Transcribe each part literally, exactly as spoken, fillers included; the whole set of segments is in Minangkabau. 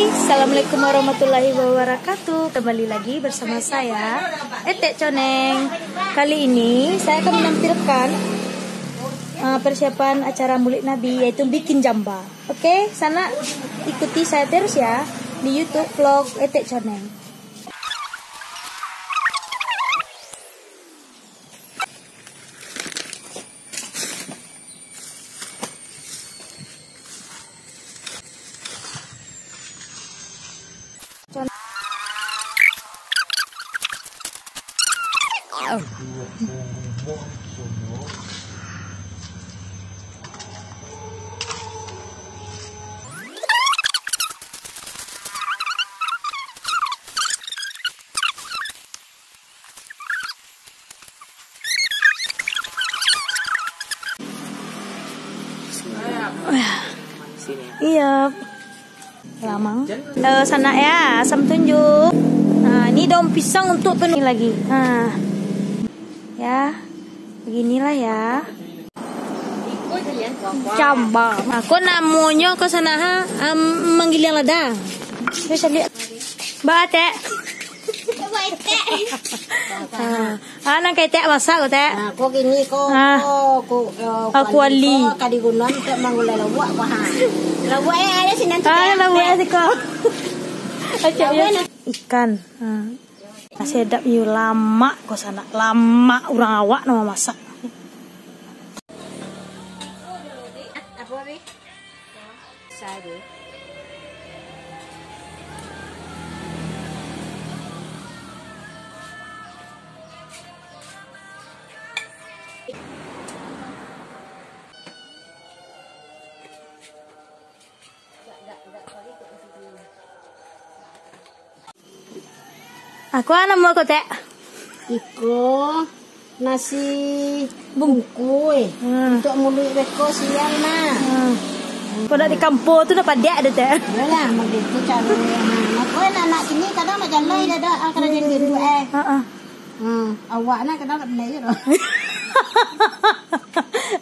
Assalamualaikum warahmatullahi wabarakatuh. Kembali lagi bersama saya, Etek Coneng. Kali ini saya akan menampilkan, eh, persiapan acara Maulid Nabi, yaitu bikin jamba. Oke, sanak, ikuti saya terus ya di YouTube vlog Etek Coneng. Iya. Lamang. Eh, sanak ya, asam tunjuk. Nah, ini daun pisang untuk penuh lagi. Nah. Ya. Beginilah ya. Jamba. Nah, ko namonyo ko sanak ha, am, manggiliang ladang. Yo caliak. Ba, Tek. Ah, ah, nan ka Etek masak ko, Tek. Ah, ko kini ko, ah, ko, ko, eh, ah, kuali. Ko ka digunoan untuak manggulai lauak ko, ha. Lauak, eh, ado sinan tu, ah, Tek. Lauak siko. Acok yo. Ikan. Ah. Nasi adap iyo lamak ko sanak. Lamak urang awak nan mamasak. Apo, Bi? Sajo. Ako a namo ko, Tek? Iko nasi bungkui. Hmm. Untuak muluik beko siang, nah. Hmm. Kok nak di kampo tu nak padiak ado, Tek? Iyolah, bagitu caro. Nah, mako anak-anak kini kadang nak jalai dah, dah, ah, karajo di duo, eh. Ha, ha. Hmm, awak nah kadang nak pandai je doh.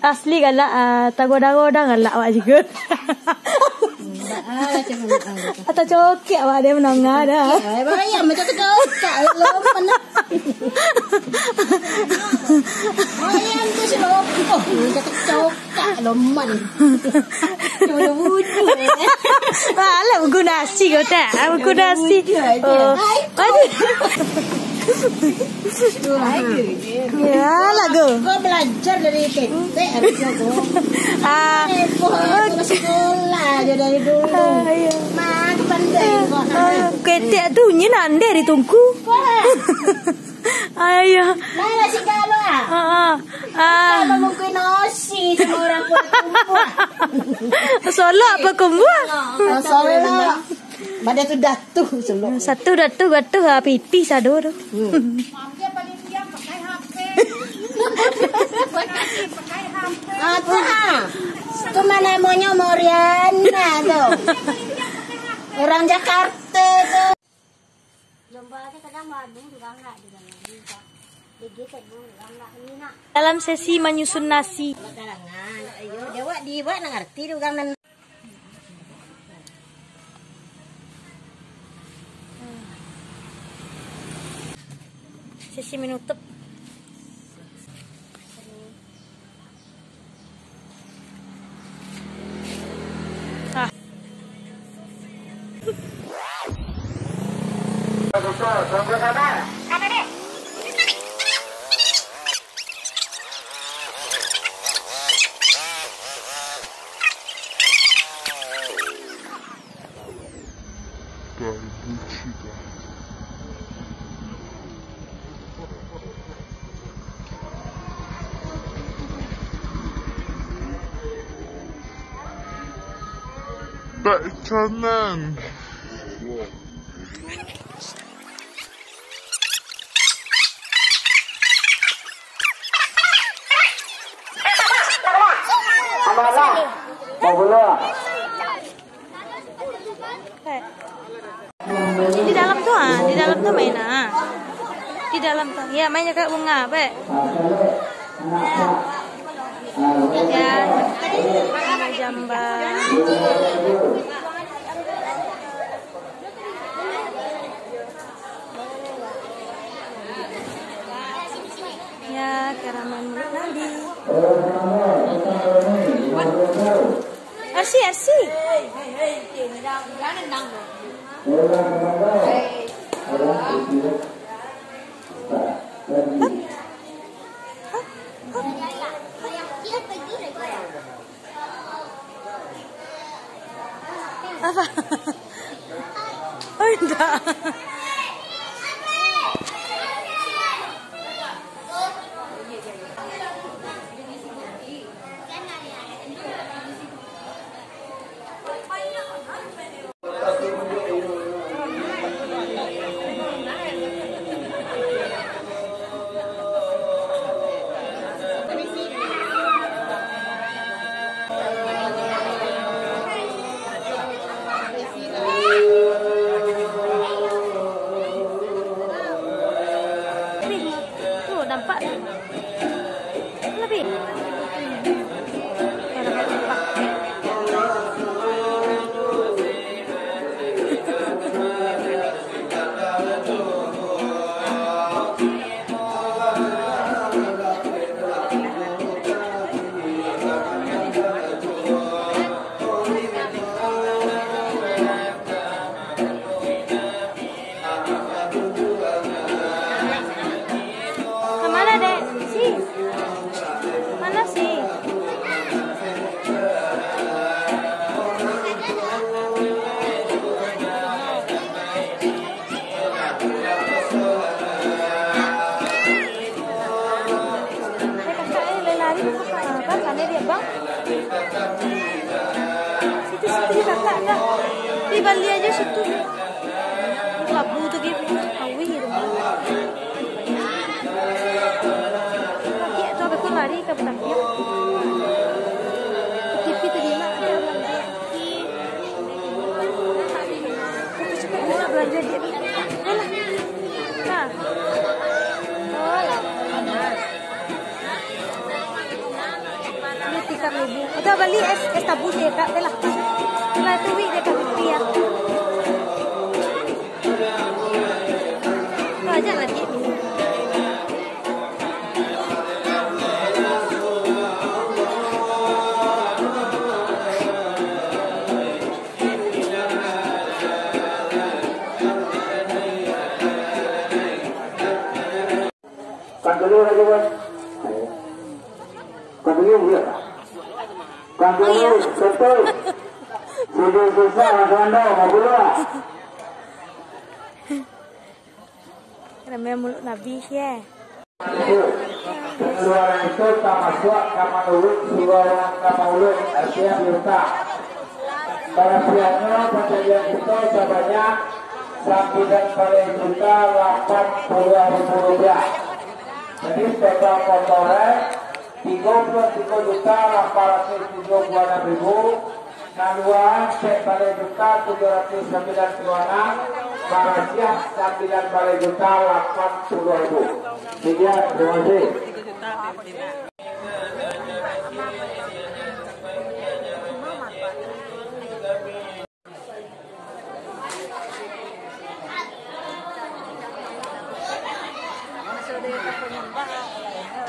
Asli galak, ah, tagoda-goda galak awak juga. Indak, ah, macam mana, ah, gitu. Atau cokek awak dia menengah dah. Ya, bayang macam tu cokek, loman. Bayang tu si lopo, macam tu cokek, loman. Cuma bujuk, eh. Alah, buku nasi kau tak? Ah, buku nasi. Bujuk aja. Oh. Hai, kau. Aduh. Aduh. Ya, lah, go. Kau belajar dari ketek, harusnya kau. Ah. Eh, kau, kau sekolah aja dari dulu. Ah, iya. Mah, pandai kau. Ah, ketek tu nyen ande di tungku. Wah. Ayo. Nah, nasi galo, ah. Ah, ah. Ah. Kalau mungkin nasi sama orang kuat kumpuah. Solok apa kumpuah? Ah, solok. Pada tu datuh, solok. Satu datuh, datuh, ah, piti sado tu. Hmm. Apa, ha? Tu mah namonyo Moriana tu. Orang Jakarta tu. Dalam sesi manyusun nasi. Sesi minutup. Ah. Pak Canan. Di dalam tu, ah, di dalam tu main, ah. Di dalam tu. Ya, main cakak bunga, Pak. Ya, jamba. Arsi, Arsi. Apa? Oh, indak. Nih, tuh nampak dah. Lebih. Ka mana, Dek? Si. Mana si? Eh, kakak, eh, lari, kakak. Apa? Sana dia, Bang. Situ, situ, kakak, dah. Pi bali aja situ. Labu tu, Gip. Awih, rumah. Lagi tu, aku lari ke belakang. T V tu, Gina. Cepat-cepat nak belanja dia ni. Alah. Ha. Oh, lah. Ni tikam ibu. Udah beli es, es tabu je, Kak. Belah. Belah tu, Wi, dia tak beli, ya. Tu aja lagi. Kuan dulu lagi, Bos. Kuan dulu, ya. Kuan dulu, betul. Sudah susah, Mas Wando, mau dulu, ah. Ramai mulut Nabi, ye. Itu, pengeluaran itu tamasuak ka manuruik surau nan ka maulud, artinya piutang. Barasiahnyo pacaliak kito sabanyak sambilan baleh juta lapan puluah ribu rupiah. Jadi, total kotoran tigo puluah tigo juta lapan ratus tujuah puluah anam ribu, kaluaan cek baleh juta tujuah ratus sambilan puluah anam, barasiah sambilan baleh juta lapan puluah ribu. Sekian, terima kasih.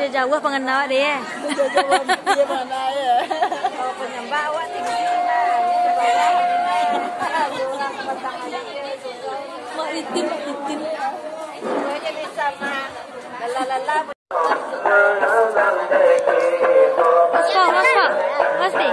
Jauah pangana awak deh, eh. Jauah dia pangana, ya. Kalau panyambah awak tinggi lah, ya, di bawah. Kurang batang aja. Mak Itin, Mak Itin. Pokoknya bisa, Mak. Lala, lala. Aspal, aspal. Pasti.